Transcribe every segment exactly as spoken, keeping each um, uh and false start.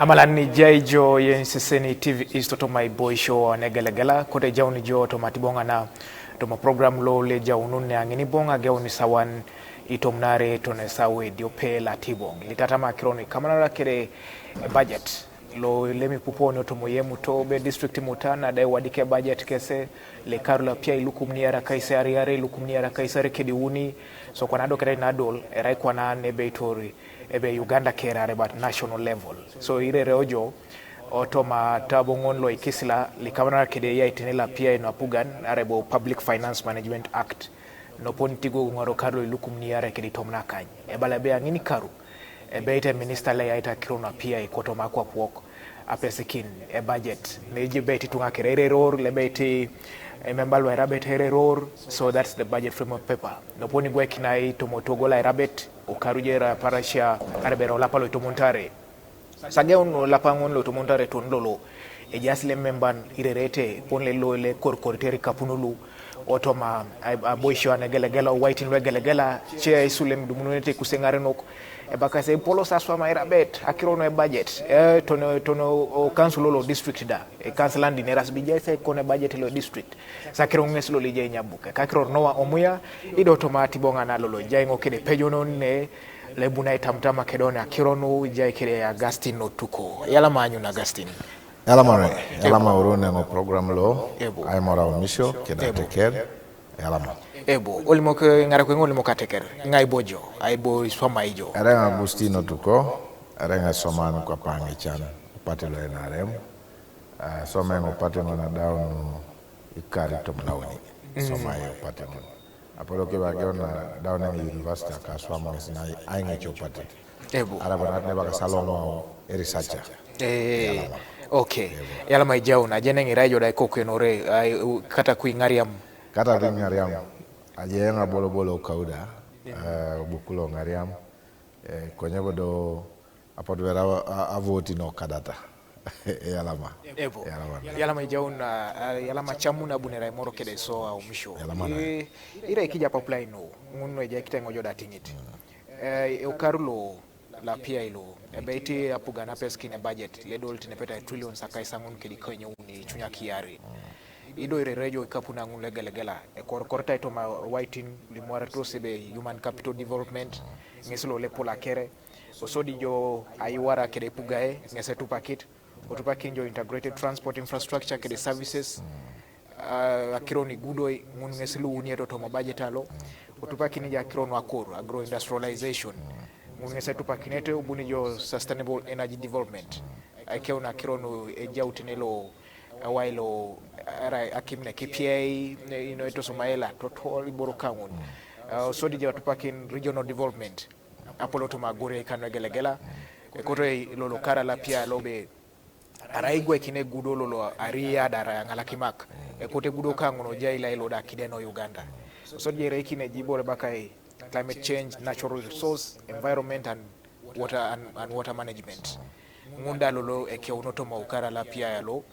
Amalan ni jai jo yen seseni T V East otoma iboisho ne gelegela, kote jauni jo otoma tiboŋa na toma program lo le jaunun ne aŋini boŋa geuni sawan itom nare tone sawe diope la tiboŋ. Litatama kironi kamanara kede budget lo lemi puponi otomo yemuto be district muta na dai wadike budget kese le karula pia ilukum ni ara kaisari are ilukum ni ara kaisari kedi uni. So kwana do kede na dol erai kwana ne be itori ebe Uganda kere are but national level. So irere ojo otoma taboŋon lo ikisila likamanara kede ya itene la pia ino apugan are bo Public Finance Management Act. Nopon tigo ŋoro karlo ilukum ni ara kedi tomna kany. Ebala be aŋini karu. Ebe ite minister le ya ita kirona pia ikotoma kwa puok. Apesikin e budget. Neji be iti tuŋa kere ireror le be iti e member lo irabet ireror. So that's the budget framework paper. Nopon igwe kinai tomo togo la irabet. Ukaru je ra parasia are be ro lapalo itomontare. Sageun lapaŋun lo tomontare ton lolo. Ejas le memban irerete pon le lo le korkor teri kapunulu. Otoma aboisho ane gelegela waitin lo gelegela che isulem dumunete kuseŋarenok. Ebakase polos aswama irabet akirono e budget. E tono tono o council lo district da. E council andi neras bijese kone budget lo district. Sakiro ŋes lo lije nyabuke. Kakiro noa omuya ido toma tiboŋa na lolo jai ŋo kede pejonon ne lebuna itamtama kedone akironu jai kede Augustine Otuko. Yalama anyun Augustine. Yalama re, yalama urune ŋo program lo. Ebo. Ai mora omisho keda Ebo. Teker. Yalama. Ebo, olimok ŋara kwe ŋo olimok ateker. Ŋai bojo, ai bo iswama ijo. Ereŋ Augustine Otuko, ereŋ esoman kwa paŋican, pati lo N R M. Uh, some ŋo pati ŋo na daun ikari tom nauni. Mm. Soma yo pati ŋo. Apolo ke ba geo na daun ŋo university ka swama ŋo sina ai ŋo cho pati. Ebo. Ara bona ne ba ka salongo e researcher. Eh, okay. Yalama ijau na jene ŋi rajo da iko kwenore kata kui ŋariam. Kata kui ŋariam. Aje ŋa bolo bolo kauda. Eh, bukulo ŋariam. Eh, konye bodo apot wera avoti no kadata. Yalama. Ebo. Yalama. Yalama ijaun, uh, yalama chamuna bunera imoro kede so au misho. Yalama na. Eh, ira ikija papula ino. Ŋun no ejai kitengo joda tiŋit. Eh, eukaru lo la pia ilo. Ebe iti apugan apesikin e budget. Ledol tinepeta trillion sakai saŋun kedi konye uni chunya kiari. Ido irerejo ikapuna ŋun legelegela. Ekor korta itoma waitin limwaratos ebe human capital development. Ŋes lo lepola kere. Osodi jo aiwara kede ipugae ŋes etupakit. Otupakin jo integrated transport infrastructure kede services. Uh, akiron igudoi ŋun ŋes luwuniet otomo budget alo. Otupakin jo akiron akor agro industrialization. Ŋun ŋes etupakinete obuni jo sustainable energy development. Aikeun akiron ejautene lo awai lo ara akim ne kipiai ino etosomaela totol iboro kaŋun. Uh, osodi jo otupakin regional development. Apolo toma gore kano egelegela. Ekoto lolo kara lapia lobe. Ara igwe kine gudo lolo aria dara ŋalakimak. Ekote gudo kaŋuno jaila ilo da kideno Uganda. So jere kine jibore bakai climate change, natural resource, environment and water and, and water management. Ŋunda lolo ekeuno toma ukara lapia yalo.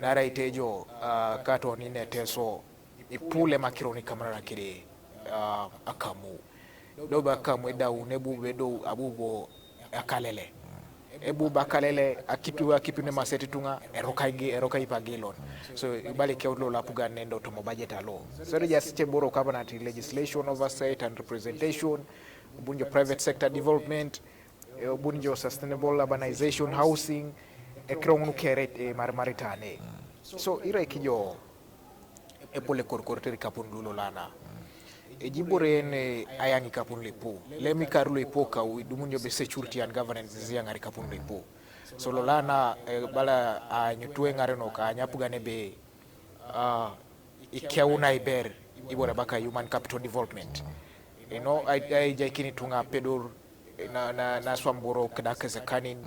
Nara itejo uh, kato nine teso ipule makironi kamarara kide uh, akamu. Do ba kam edau ne bu be do abu bo akalele. Ebu ba kalele akitu akitu ne maseti tunga erokai gi erokai pagilon. So ibali ke ulo lapuga nendo tomo budget alo. So de just che boro cabinet legislation oversight and representation, bunjo private sector development, eh, bunjo sustainable urbanization, housing, ekrong nu kere eh, mar maritane. So ira kijo epole korkor teri kapun lulo lana. Ejibore ne ayaŋi kapun lepo. Lemi karu lepo kau idumun jo be security and governance ziyaŋari kapun lepo. So lolana eh, bala anyutue ŋare no ka anyapugane be uh, ikeuna iber ibore baka human capital development. You know, I, I jaikini tunga pedur na, na, na swam boro keda kese kanin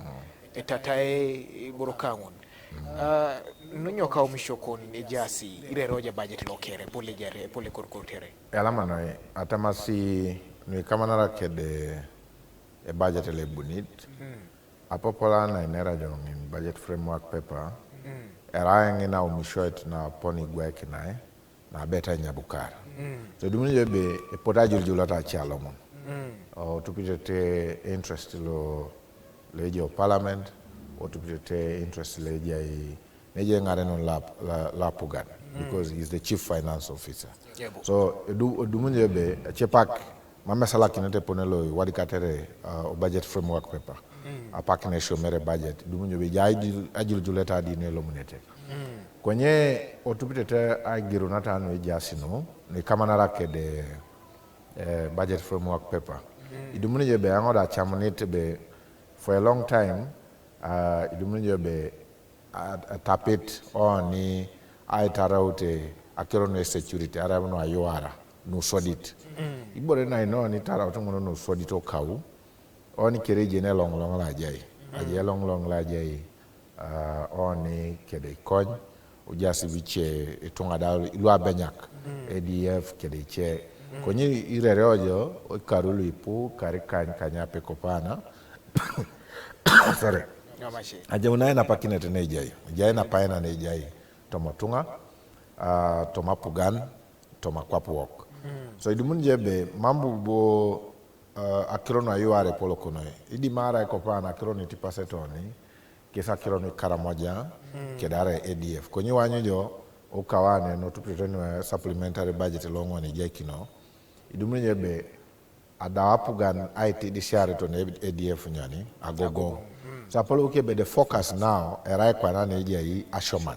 etatae boro kaŋun. Uh, nunyo ka umisho kon ejasi irero ja budget lo kere pole jare pole korkor tere. Yalama noi atamasi nui kamanara kede e budget le bunit. Apopola na inera jong in budget framework paper. Era ŋina umisho et na poni gwekinae. Na beta nyabukar. So dumuni jo be epota jul jul ata chalo mon. O tupite te interest lo lejo parliament otupite te interest lo ejai, ne ejai eŋarenon lo ap-, lo, lo apugan, because he's the chief finance officer. So edu-, edumunio ebe, ecepak, mam esalakinete epone lo iwadikatere, uh, o budget framework paper. Apak ne esiomere budget, edumunio ebe ejai ajil-, ajilujuleta adi ne elomunete. Konye otupite te aigirunata nu ejaasi nu, nu ikamanara kede, eh, budget framework paper. Idumunio ebe aŋo da acamunit ebe for a long time, uh, idumunio ebe a-, atapit oni aitaraute akiro nu security, arai nu ayuara, nu sodit. Ibore na ino ni taraute ŋun nu sodit okau, oni kere ejeni eloŋloŋ lo ajai. Ajai eloŋloŋ lo ajai, uh, oni kede ikony, ujasi bice ituŋa da lu abenyak, A D F kede ice. Konye irere ojo, ikaru lu ipu, kari kany kanyape kopana. Sorry. Ajaun ainapakinet ne ejai, ejai enapaina ne ejai, toma ituŋa, ah, toma apugan, toma akwap wok. So idumunio ebe, mam bo, ah, akiro nu ayuare epol konoi. Idim arai kopana akiro nu itipasete oni, kesi akiro nu Karamoja, kede arai A D F. Konye iwanyu jo, okawane, nu otupite nu supplementary budget lo ŋon ejaikino. Idumunio ebe, adau apugan aitidisiar toni A D F nyoni, agogoŋ. So apolou ke ebe the focus now, erai kwana ne ejai asioman.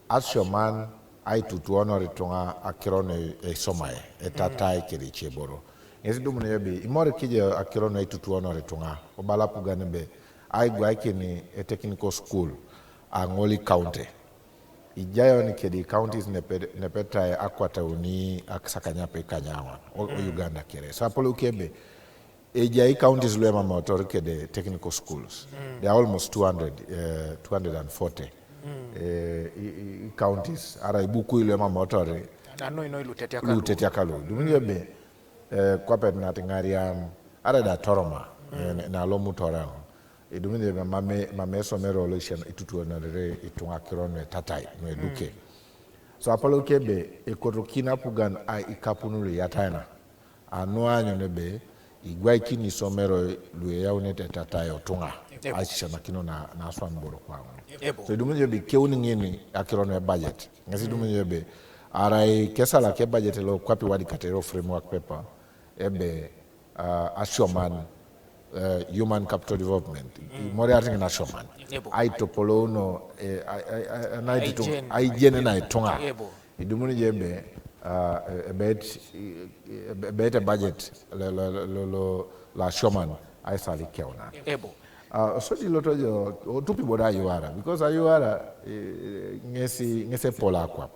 Asioman aitutuonor ituŋa akiro nu eisomae, etatai kede iceboro. Ŋesi idumunio ebe, imorikije akiro nu aitutuonor ituŋa, kobala apugan ebe, aigwaikin e technical school, aŋol county. Ijai oni kede counties nepe-, nepetai akwatauni akaisakanyape ikanyaŋon o, o Uganda kere. So apolou ke ebe, ejai counties lu emamotor kede technical schools. They are almost two hundred, eh, two hundred and forty. Eh, i, i, i counties, arai ibukui lu emamotor. Nanu ino ilutetiakalu. Ilutetiakalu. Idumunio ebe, eh, kwapet nat Ŋariam, arai da Toroma, eh, na, na lomutor eoŋ. Idumunio ebe mame, mame esomero lo isien itutuonorere ituŋa akiro nu etatai, nu eduke. So apolou ke ebe, ekotokini apugan a ikapun lu iyataina. Anu aanyun ebe, igwaikini isomero lu eyaunete etatai otuŋa, aisisianakin na, na aswam iboro kwaŋun. So idumunio ebe, ikeuni ŋin akiro nu ebudget. Ŋesi idumunio ebe, arai kesalak ebudget lo kwape iwadikatere o framework paper, ebe, ah, asioman, eh, human capital development. Imoriata ŋin asioman. Aitopolouno, eh, a, a, a, a, na itutuŋ-, aijen na ituŋa. Idumunio ebe, ah, ebeit, ebeit budget lo, lo, lo, lo, lo asioman aisal ikeuna. Ah, osodi lotojo, otupi bodo ayuara, because ayuara, eh, ŋesi, ŋesi epol akwap.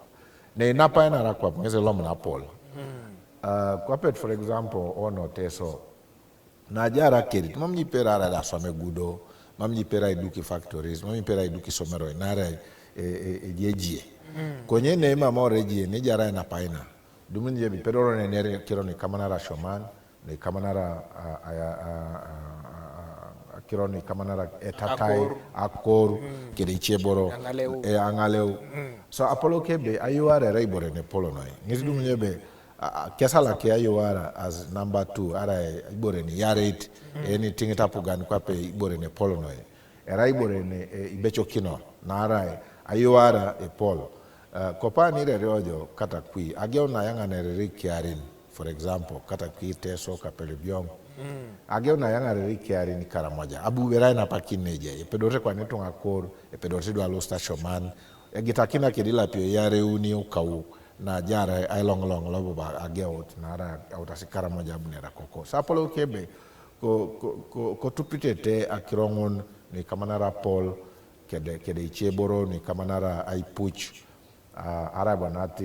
Ne inapai nara akwap, ŋesi elomuna apol. Ah, kwapet, for example, ono Teso. Na ajaar akerit, mam nyiper arai da aswam egudo, mam nyiper aiduk factories, mam nyiper aiduk isomeroi, naarai, e, e, ejejie. Konye ne imam ore ejie, ne ejaar ainapaina. Idumunio ebe ipedoro ne ener akiro nu ikamanara asioman, nu ikamanara, a, a, akiro nu ikamanara etatai, akor, kede iceboro, aŋaleu. E, aŋaleu. So apolou ke ebe, ayuara erai ibore ne epol noi. Ŋesi idumunio ebe, a, a, kesalak ayuara as number two, arai ibore ne iyareit, eni itiŋit apugan kwape ibore ne epol noi. Erai ibore ne, e, ibecokino, naarai ayuara epol. E, kopa ni irere ojo Katakwi, ageun na ayaŋanar ekiarin, for example, Katakwi, Teso, Kapelebyong. Ageun na ayaŋanar ekiarin Karamoja. Abu erai enapakin ne ejai, epedorete kwana ituŋa akor, epedorete du alosit asioman, egitakina kede ilapio iyareuni okau, na ajaar ailoŋloŋ lo bobo ageut, naarai autasi Karamoja abunere koko. So apolou ke ebe, ko, ko, ko, kotupitete akiro ŋun nu ikamanara apol, kede, kede iceboro nu ikamanara aipuc, a, arai bo nat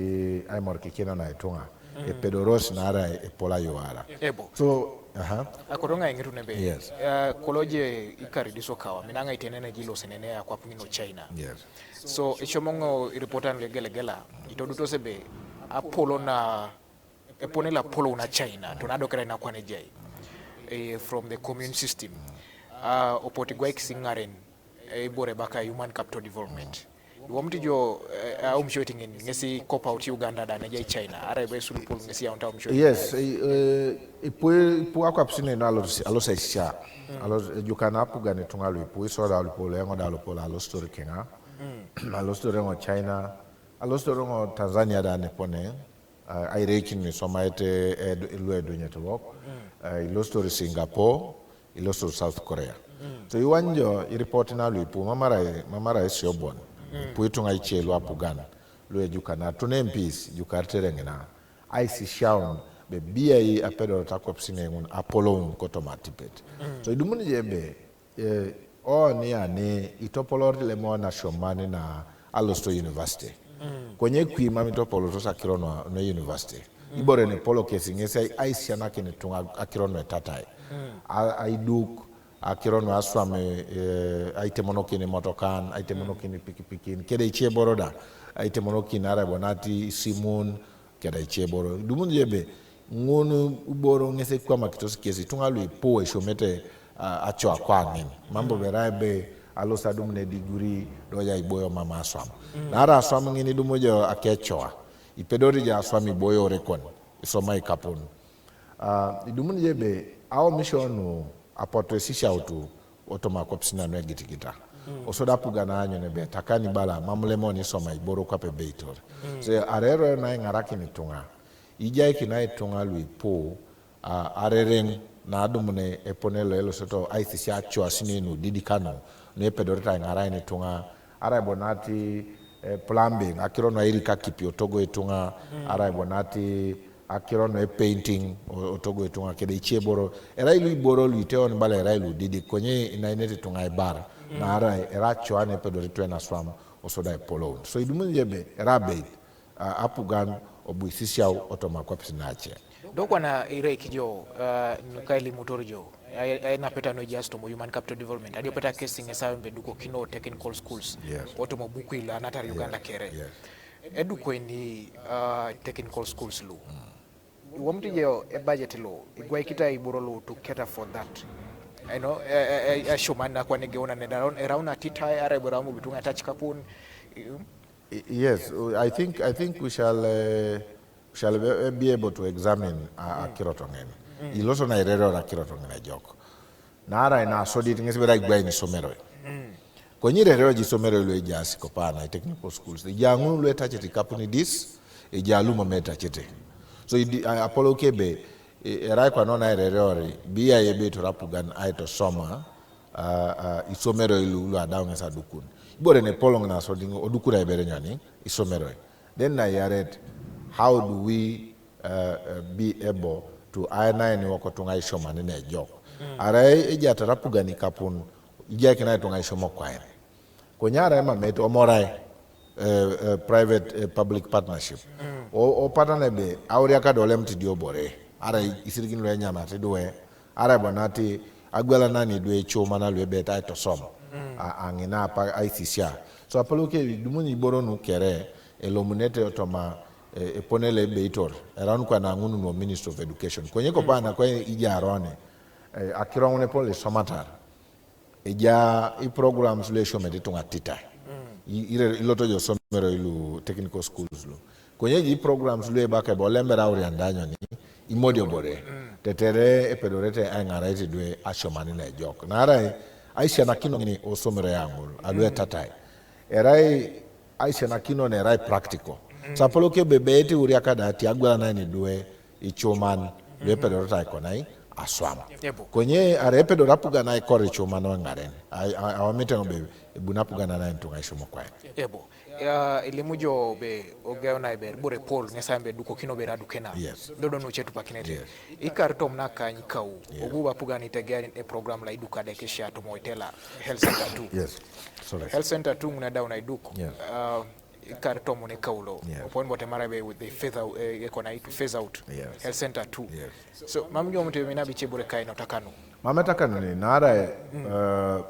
aimorikikina na ituŋa, epedoros naarai epol ayuara. Ebo. So, aha. Akoto ŋa eŋitu nebe. Yes. Eh, kolo je ikaridiso kawa, mina ŋa itenene jilosenene akwap ŋin o China. Yes. So, icomoŋ iripotan lu egelegela, itodutos ebe apolo na, epone lo apolou na China, toni adokere nakwan ejai, eh, from the commune system. Ah, opotigwaikisi ŋaren, eh, ibore baka human capital development. Wamti jo, eh, aum shoting in ngesi cop out Uganda da ne jai China. Ara ibe sul pul ngesi aunta aum shoting. Yes, eh, eh, ipu ipu akwap sine no alo alo sa sha. Alo jukana apugan itunga lu ipu iso da lu polo yango da lu polo alo story kenga. Alo story ngo China. Alo story ngo Tanzania da ne pone. Uh, ai rekin ni soma ete ed, lu edu nyete wok. Uh, ilo story Singapore, ilo story South Korea. So iwanjo i report na lu ipu mamara mamara esi obon. Ipu itunga iche lu apugan. Lu e jukana tune M Ps jukar terengina. Ai si shaun be bia i apedo ta kop sine ngun apolo un koto matipet. So idumun je be eh, o ni ani itopolor le mo na shomani na alosto university. Konye kwi mami topolo to sakiro no, no university. Ibore ne polo kesi ngese ai siana kini tunga akiro no tatai. A- Aiduk akiro no aswame, eh, aitemono kini motokan, aitemono kini pikipikin. Kede ichie boroda aitemono kini ara bonati simun keda ichie boro. Dumun jebe ngunu uboro ngese kwa makitos kesi tunga lu ipu e shomete uh, acho akwa ngini. Mambo berai be alo sadum ne diguri doja iboyo mama aswam. Na ara aswam ngini dumo jo akechoa. Ipedori ja aswam iboyo rekon. Isoma ikapun. Uh, idumun jebe au mishonu apoto esisha utu otoma kopsina no egitigita. Osoda pugana anyo ne be takani bala mamlemoni soma iboro kwa pe beitor. So arero na ingarakini tunga. Ijai kina itunga lu ipu uh, arereng na adumune eponelo elo soto aisisi acho asini nu didikano. Nu epedorita ingarai ni tunga. Ara ibonati eh, plumbing akiro no irika kipi otogo itunga. Ara ibonati akiro no painting otogo itunga kede ichie boro. Era ilu iboro lu iteon bala era ilu didi konye ina ineti tunga ibar. Na ara era choane pedori tuena swam osoda ipolo. So idumun jebe era beit uh, apugan obu isisiau otoma kwapis nache. Dokwana ire kijo uh, nukaili mutor jo. Ai na peta no just mo human capital development. Adio peta kesi ngesa be duko kino technical schools. Yes. Otomo buku ila natar Uganda kere. Yes. Eduko ni uh, technical schools lu. Wamti je e budget lo igwai kita iboro lo to cater for that. I know a shuman na kwa nege ona ne daron around a tita ara iboro mo bitunga touch kapun. Yes, I think I think we shall uh, we shall be, be able to examine a, a kirotongen. Iloso na irero na kirotongen a jok. Na ara ina sodit ngesi bera igwai ni somero. Konyi rereo ji somero lo eja siko pana technical schools. Eja ngun lo etachete kapuni dis, eja luma me etachete. So idi apolo kebe erai kwa nona rereo ri bia yebe to rapugan ai to soma isomero ilu lu adaung esa dukun. Ibore ne polong na so dingo odukura ibere nyani isomero. Then na yaret, how do we uh, uh, be able to aina ni wako tunga ishoma ni ne jok. Ara eja tarapuga ni kapun ija kina tunga ishoma kwa ene. Konyara ema meto omorai uh, uh, private uh, public partnership. O, o partner be auria ka dolem ti diobore. Ara isirigin lo enyama ti duwe. Ara bonati agwela nani duwe choma na lwe beta to som. Angina pa aisisia. So apolo ke dumuni boro nu kere elomunete otoma eponele beitor around kwa na ngunu no Ministry of Education. Kwenye ko bana kwa ija arone akirong ne pole somatar. Eja i programs le shomete tunga tita. Ire iloto jo somero ilu technical schools lu. Kwenye ji programs lu ebake bo lembe rauri andanyo ni imodi obore. Tetere epedorete ai ngara iti dwe ashomani na ejok. Na ara aisha na kino ngini osomero yangu alwe tatai. Erai aisha na kino ne erai practical. Sapolo ke bebe eti uriaka da ti agwela na ni dwe ichuman le pedoro tai konai aswam. Konye are pedoro apuga na ikori ichuman wa ngaren. Awamite ngo bebe buna apuga na na intunga ishumo kwa. Ebo. Ya ilimu jo be ogeo na iber bure pol ngesa be duko kino be radu kena. Yes. Dodo no chetu pakinete. Yes. Ikar tom na kanyi kau. Yes. Ogu ba puga ni tegea e program la iduka de kesha to moitela health center two. Yes. Sorry. Health center two nguna down iduko. Yes. Uh, ikar tom ne kaulo. Yes. Opon bote mara be with the phase out, eh, ekona itu phase out. Yes. Health center two. Yes. So mam jo mtu mina biche bure kai no takano. Mama takano ni nara mm. uh,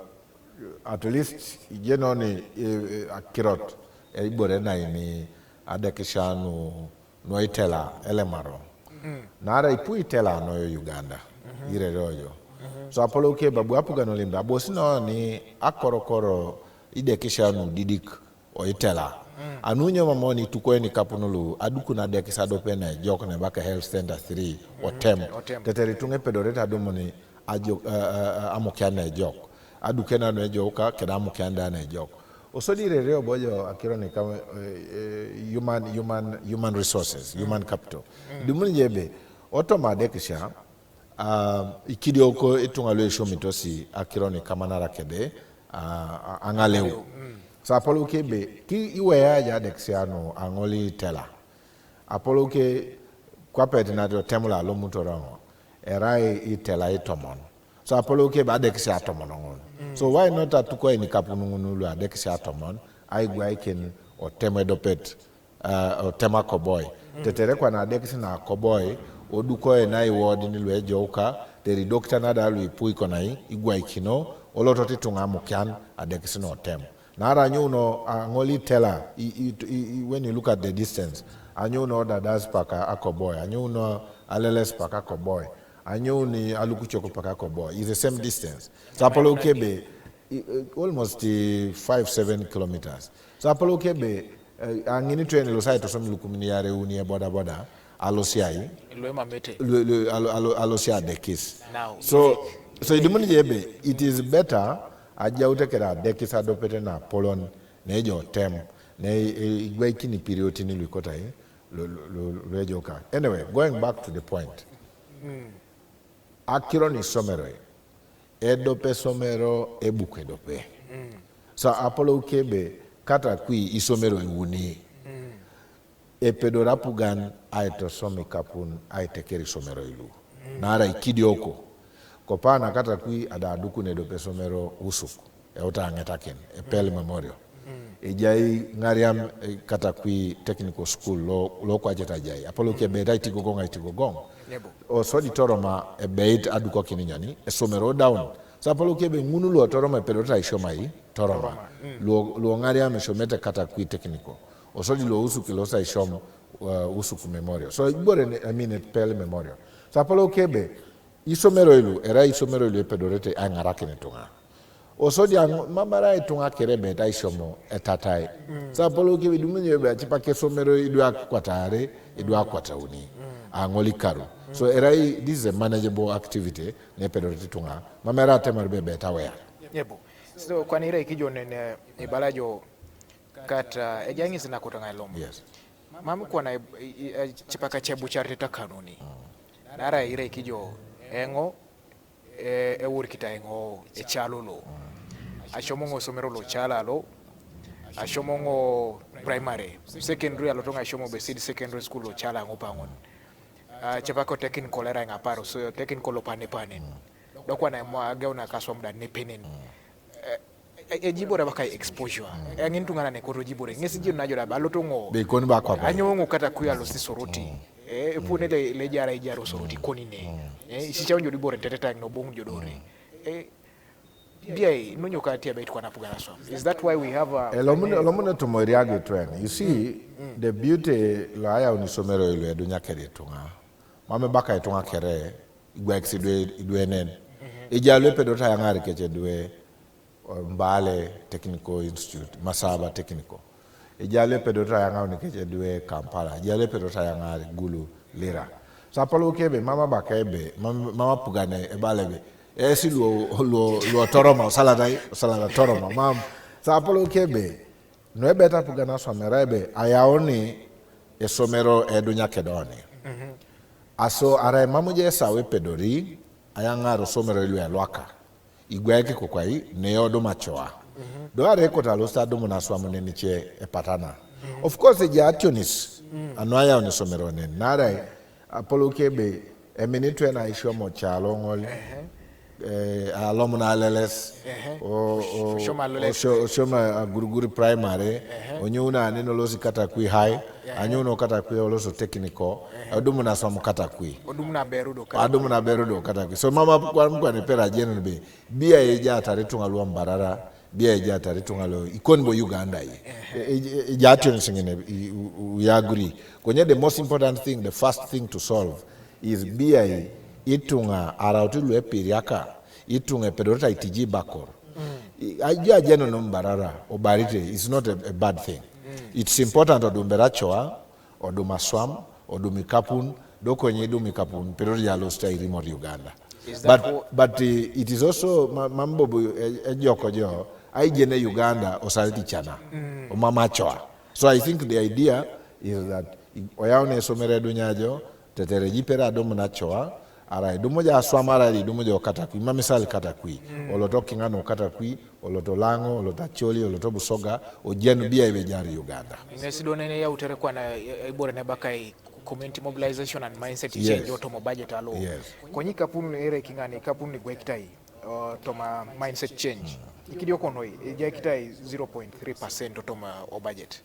at least ijeno ni eh, akirot e ibore na ini adekisha nu no itela elemaro. Mm. Nara ipu itela no yo Uganda. Mm -hmm. Ire rojo. Mm -hmm. So apolo ke babu apuga no limba bosi no ni akorokoro idekisha nu didik o Itela. Anu nyo mamon ituko enikapun lu, adukun adekis adope na ejok na ebaka Health Center three, otem. Otem. Tetere ituŋa epedorete adumuni ajo, eh, eh, eh, amukian na ejok. Aduke na nu ejok ka, keda amukian da na ejok. Osodi irere obojo akiro ni kama, eh, eh, human, human, human resources, human capital. Idumuni je ebe, otom adekisia, ah, ikidioko ituŋa lu esiomitos akiro ni kamanara kede, ah, a-, aŋaleu. So apolou ke ebe, ki iweya aja adekisia nu aŋol Itela. Apolou ke kwape etinat otem lo alomutor eoŋ, erai Itela itomon. So apolou ke ebe adekisia atomon ŋun. So why not atuko enikapun ŋun lu adekisia atomon, aigwaikin otem edopet, uh, otem Akoboi. Tetere kwana adekis na Akoboi, oduko ena iwodin lu ejouka, teri dokita nada lu ipu ikonai, igwaikino, olotot ituŋa amukian adekis na otem. Naarai anyouno aŋol Itela, i, i, i, i, when you look at the distance, anyouno Adadas paka Akoboi, anyouno Aleles paka Akoboi, anyouni Alukucok paka Akoboi, is the same distance. So apolou ke ebe, i, i, almost, eh, five, seven kilometers. So apolou ke ebe, eh, aŋin tuen ilosi aitosom ilukumin iarei iuni ebodaboda, alosiai, Lu emamete. Lu, lu, alo, alo, alosiai adekis. Now, so, so idumuni je ebe, it is better ajaut kere adekis adopet na apolon, na ejo otem, na e, e, igwaikini ipiriotin lu ikotai, lu, lu, lu, lu ejouka. Anyway, going back to the point. Akiro ni isomeroi, edop esomero ebuku edope. So apolou ke ebe Katakwi isomeroi iuni. Epedori apugan aitosom ikapun aiteker isomeroi lu. Naarai ikidioko. Kopana Katakwi ada adukun edop esomero Usuk, euta aŋetakin, Epel Memorial. Ejai Ŋariam, eh, Katakwi Technical School lo, lo kwacet ajai. Apolou ke ebeit aitigogoŋ, aitigogoŋ. Osodi Toroma ebeit adukokin nyoni, esomero daun. So apolou ke ebe ŋun lu Toroma epedorete aisiom ai, Toroma. Toroma. Lu, lu Ŋariam esiomete Katakwi Technical. Osodi lu Usuk ilosi aisiom, uh, Usuk Memorial. So ibore ne, I mean, Epel Memorial. So apolou ke ebe, isomeroi lu, erai isomeroi lu epedorete aiŋarakin ituŋa. Osodi aŋo, mam erai ituŋa kere ebeit aisiomo etatai. So apolou ke ebe idumuni ebe acipak esomeroi idwe akwat aare, idwe akwat auni. Aŋol ikaru. So erai, this is a manageable activity, na epedorete ituŋa. Mam erai atemar ebe ebeit awear. Yebo. So kwana irai kijo nen, eh, ibala jo kata, eh, ejai ŋesi nakoto ŋa elom. Yes. Mam kwana i, i, i, acipak acebucarete takanuni. Naarai irai kijo eoŋ, e, eworikit eoŋ ecalo lo. Asiomo eoŋ esomero lo calo lo, asiomo eoŋ primary, secondary aloto eoŋ asiomo ebe Seed Secondary School lo calo aŋo paŋon. Acipak o technical erai eoŋ aparo, so technical lo panepanen. Do kwana emo ageuna kaswam da nepenen. E, e, ejibore baka exposure. Eŋin tuŋanan ekoto jibore. Ŋesi jiro najo da ba aloto eoŋ. Be ikoni ba kwape. Anyo eoŋ Katakwi alosi Soroti. Eh, epune le, le jara ijaro Soroti koni ne. Eh, isicha unjo dibore tete tang no bong jodore. Eh, biai, nunyo ka tia beit kwana apugan aswam. Is that why we have a, elomune, eh, elomune tumo eriagi twen. You see, the beauty lo ayaun isomeroi lu edunya kede ituŋa. Mam ebaka ituŋa kere, igwaikis idwe, idwenen. Ejai lu epedorete ayaŋar kec edwe, Mbale Technical Institute, Masaba Technical. Ejai lu epedorete ayaŋaun kec edwe Kampala, ejai lu epedorete ayaŋar Gulu, Lira. So apolou ke ebe, mam abaka ebe, mam, mam apugan ebala ebe, esi lu, lu, lu Toroma, osalata, osalata Toroma, mam. So apolou ke ebe, nu ebeit apugan aswam erai ebe, ayauni esomero edunya kede oni. Aso arai mam je esau epedori, ayaŋar esomeroi lu elwaka. Igwaik ikokwai, ne oduma coa. Do arai ekoto alosit adumun aswam nenice epatana. Of course, ejai ationis, anu ayaun esomero nen, naarai apolou ke ebe, eminitu ena isiomo calo ŋol, eh, alomun aleles, o, o, osiomo aleles. Osio-, osiomo aguruguri primary, onyouno anen olosi Katakwi High, anyouno Katakwi olosi technical, odumun aswam Katakwi. Odumun aberu do Katakwi. Adumun aberu do Katakwi. So mam kwan, kwan epera jenen ebe, bia ejaatar ituŋa lu Mbarara, bia ejaatar ituŋa lu, ikoni bo Uganda ye. E, e, e, ejaationis ŋin, e, i, u, u, we agree. Konye the most important thing, the first thing to solve is bia ituŋa araut lu epiriaka, ituŋa epedorete aitiji bakor. I- ajo ajeno no mbarara obarite is not a, a bad thing. It's important odum berachoa, odum aswam, odum ikapun, dokonye idum ikapun, pero jalo sta irimo Uganda. Is that But, what- but uh, it is also ma- mambobu e- ejoko jo aijene Uganda osariti chana omama choa. So I think the idea is that oyaone somere dunyajo tetere jipera domu na choa, ara idumu ja aswam, ara idumu jo katakwi, mamisal katakwi, oloto kingano katakwi, oloto lango, oloto acholi, oloto busoga, ojenu bia ibe jari Uganda. Ngesi do nene ya utere kwa na ibore ne baka i community mobilization and mindset Yes. Change otomo budget alo. Yes. Konyi kapunu ere kingani kapunu ni gwektai uh, toma mindset change. Ikidio konoi, ija ikitai zero point three percent otoma o budget.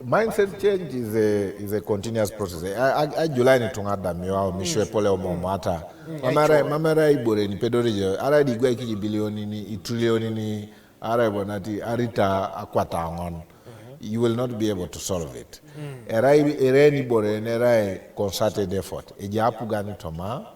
Mindset change is a is a continuous process. I, I, I July ni tunga dam yo au mishwe pole omo mata. Mamara mamara ibore ni pedori je. Ara di gwa kiji bilioni ni, i trilioni ni, ara bonati arita akwata angon. You will not be able to solve it. Era i- era ni bore ne era a concerted effort. Eja apugani toma,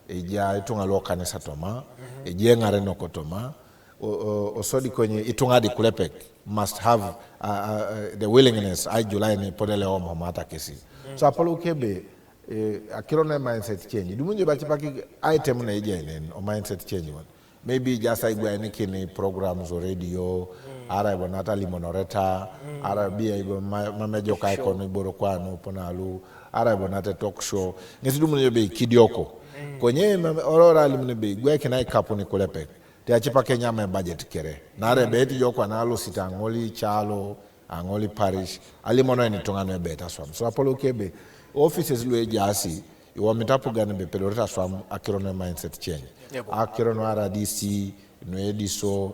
eja itunga lo kanisa toma, eja ngare noko toma. O- o- osodi konye itunga di kulepek must have uh, uh, uh, the willingness ai July ni podele omo mata kesi. So apolo kebe eh, akiro na mindset change. Dumunje bachi paki item na ije nen o mindset change one. Maybe just ai gwa ni kini programs o radio, ara ibo nata limonoreta, ara bia ibo ma- mamejo kai kono iboro kwano ponalu, ara ibo nata talk show. Ngesi dumunje be kidioko. Konye mame orora limne be gwa kina ikapu ni kulepek. Te achipa Kenya me budget kere. Na re beti jo kwa na lo sita angoli chalo, angoli parish. Ali mono ni tunga no beta swam. So apolo kebe offices lo ejasi, iwa mitapu gani be pedoreta swam akiro no mindset change. Yebo. Akiro no R D C, no ediso,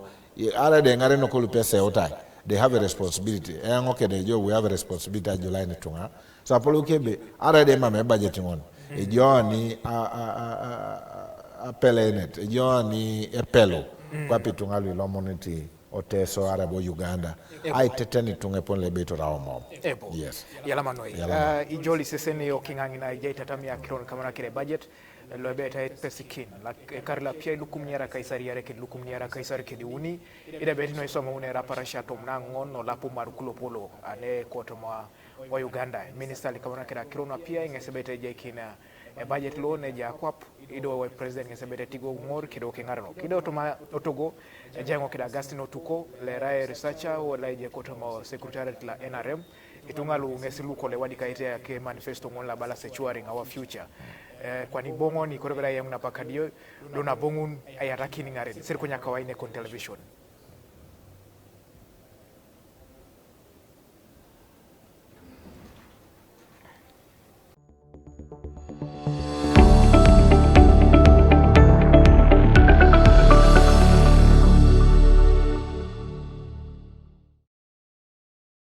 ara de ngare no kolu pesa otai. They have a responsibility. E ngo kede jo we have a responsibility a July ni tunga. So apolo kebe ara de mame budgeting on. E joni a a a a a pelenet. E joni e pelo. Kwa pitunga lu lomoniti oteso ara bo Uganda. Ai teteni tunge pon le beto ra omo. Ebo. Yes. Yala manoi. Yala manoi. Uh, ijoli seseni o kingangina ijai tatami akiro kamana kire budget. Lo beta et pesikin. La e karla pia lukum niara kaisari yare ke lukum niara kaisari ke diuni. Ida beti no isoma une raparasha tomna ngon no lapu marukulo polo. Ane kotoma wa Uganda. Minister li kamana kira kirona pia ingesebete je kina e budget lo ne ja kwap ido wa president ingesebete tigo ngor kido ke ngarno. Kido toma otogo e jengo kida Augustine Otuko le rae researcher o la je kotoma secretariat la N R M. Itunga lu ngesi lu kole wadi kaite ya ke manifesto ngon la bala securing our future. Eh, kwani bongo ni korebera yang na pakadio lo na bongun ayataki ni ngaren. Sir kunya kawaine kon television.